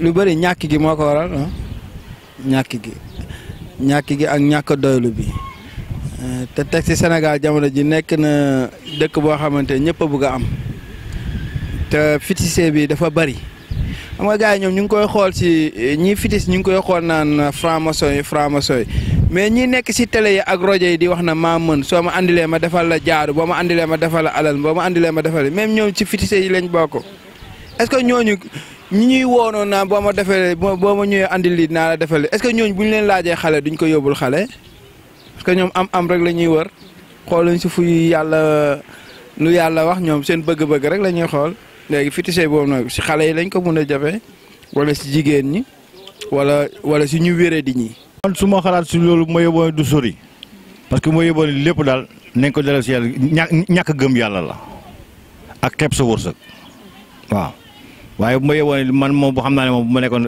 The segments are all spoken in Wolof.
lu bëri ñàkk gi moo ko waral ñàkk gi ak ñàkk doylu bi te teg ci Sénégal jamono ji nekk na dëkk boo xamante ñëpp a bëgg a am te féticheur bi dafa bëri xam nga gars yi ñoom ñu ngi koy xool ci ñi fétiche ñu ngi koy xool naan franc-maçon yi mais ñi nekk ci télé yi ak rajo yi di wax na maa mën soo ma andilee ma defal la jaaru boo ma andilee ma defal la alal boo ma andilee ma defal même ñoom ci féticheur yi lañ bokk est-ce que ñooñu ñi ñuy woonoon naa boo ma defee boo ma ñëwee andil lii naa la defal est-ce que ñooñu bu ñu leen laajee xale duñ ko yóbbul xale parce que ñoom am rek la ñuy wër xooluñ si fu yàlla lu yàlla wax ñoom seen bëgg-bëgg rek la ñuy xool léegi féticheur boobu nag si xale yi lañ ko mën a jafe wala si jigéen ñi wala si ñu wéré di ñi. man su ma xalaat si loolu ma yóbboon du sori parce que ma yóbboon lépp daal nañ ko dellu si yàlla ñàkk gëm yàlla la ak xeeb sa wërsëg waaw. waaye bu ma yóbboon man moom xam naa ne moom bu ma nekkoon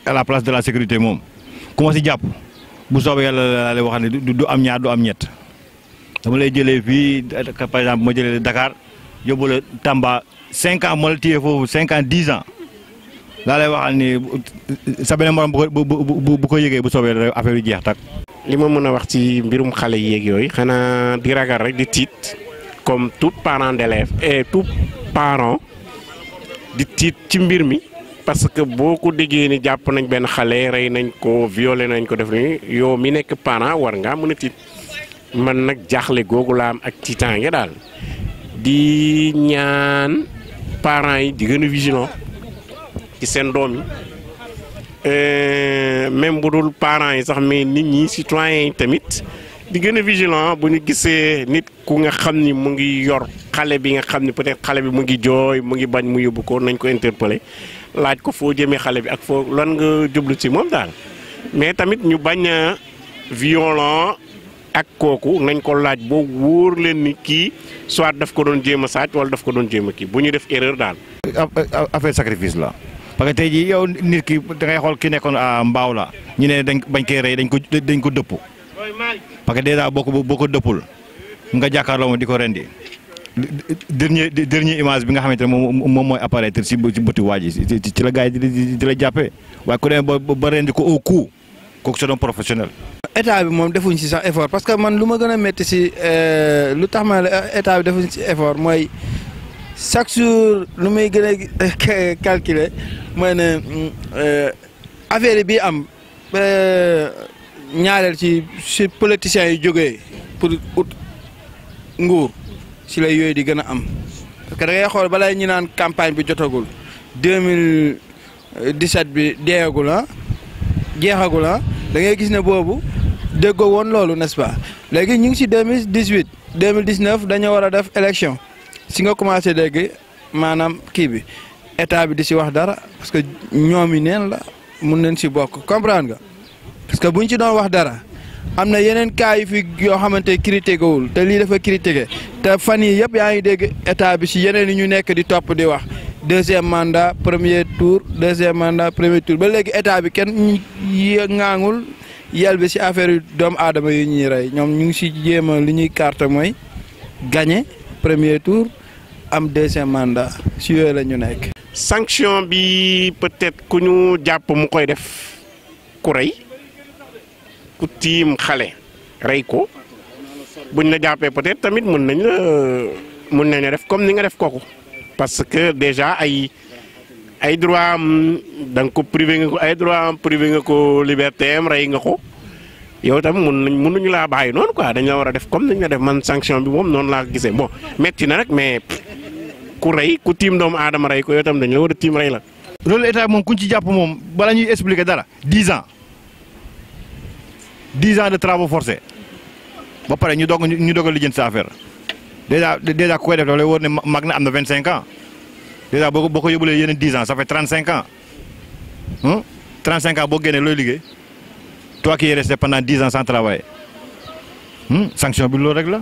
à la place de la sécurité moom ku ma si jàpp bu soobee yàlla laa lay wax ne du am ñaar du am ñett dama lay jëlee fii par exemple ma jëlee Dakar yóbbu la Tamba 5 ans moo la téye foofu 5 ans 10 ans laa lay waxal ni sa beneen morom bu ko yëgee bu soobee rek affaire yu jeex tak. li ma mën a wax ci mbirum xale yeeg yooyu xanaa di ragal rek di tiit comme tout parent d'élève et tout parent. di tiit ci mbir mi parce que boo ko déggee ni jàpp nañ benn xale rey nañ ko violé nañ ko def ni yow mi nekk parent war ngaa mën a tiit man nag jaaxle googu la am ak tiitaange daal di ñaan parents yi di gën a vigilant ci seen doom yi même bu dul parents yi sax mais nit ñi citoyens yi tamit di gën a vigilant bu ñu gisee nit ku nga xam ni mu ngi yor xale bi nga xam ni peut-être xale bi mu ngi jooy mu ngi bañ mu yóbbu ko nañ ko interpeller laaj ko foo jëmee xale bi ak foo lan nga jublu ci moom daal mais tamit ñu bañ a violent ak kooku nañ ko laaj boo wóor leen ni kii soit daf ko doon jéem a sàcc wala daf ko doon jéem a kii bu ñu def erreur daal. affaire sacrifice la parce que tey jii yow nit ki da ngay xool ki nekkoon mbaaw la ñu ne dañ bañ koy rey dañ ko dëpp parce que déjà boo ko dëppul nga jàkkaarloo moom di ko rendi dernier image bi nga xamante ne moom mooy apparaître ci bëti waa ji ci la gars yi di la jàppee waaye ku demee ba rendi ko au cou kooku c'est un professionnel. état bi moom defuñ ci sax effort parce que man lu ma gën a métti ci lu tax ma état bi defuñ ci effort mooy chaque jour lu may gën a calculer mooy ne affaire bi am ñaareel ci politiciens yi jógee pour ut nguur ci lay yooyu di gën a am parce que da ngay xool balay ñu naan campagne bi jotagul 2017 bi deegagul jeexagul da ngay gis ne boobu déggoo woon loolu n'est-ce pas léegi ñu ngi ci 2018 2019 dañoo war a def élection si nga commencé dégg maanaam kii bi état bi di ci wax dara parce que ñoom yi neen la mun nañ ci bokk comprendre nga parce que buñ ci doon wax dara am na yeneen cas yu fi yoo xamante critiqué wul te lii dafa critiqué te fan yii yëpp yaa ngi dégg état bi ci yeneen yi ñu nekk di topp di wax deuxième mandat premier tour deuxième mandat premier tour ba léegi état bi kenn ngaangul yel bi ci affaire yu doomu aadama yu ñuy rey ñoom ñu ngi ci jéem a li ñuy carte mooy gagné premier tour am deuxième mandat ci yooyu la ñu nekk. sanction bi peut-être ku ñu jàpp mu koy def ku rey. ku tiim xale rey ko buñ la jàppee peut-être tamit mën nañ la def comme ni nga def kooku parce que déjà ay droit am da nga ko privé nga ko ay droit am privé nga ko liberté am rey nga ko yow tam mënuñu laa bàyyi noonu quoi dañ la war a def comme nañ la def man sanction bi moom noonu laa ko gisee bon metti na rek mais ku rey ku tiim doomu aadama rey ko yow tam dañ la war a tiim rey la. loolu état moom kuñ ci jàpp moom bala ñuy expliquer dara 10 ans. 10 ans de travaux forcés ba pare ñu doog a lijjanti sa affaire déjà ku koy def dafa lay wóor ne mag na am na 25 ans déjà boo ko yóbbulee yeneen 10 ans ça fait 35 ans 35 ans boo génnee looy liggéey toi qui es resté pendant 10 ans sans travailler sanction bi loolu rek la.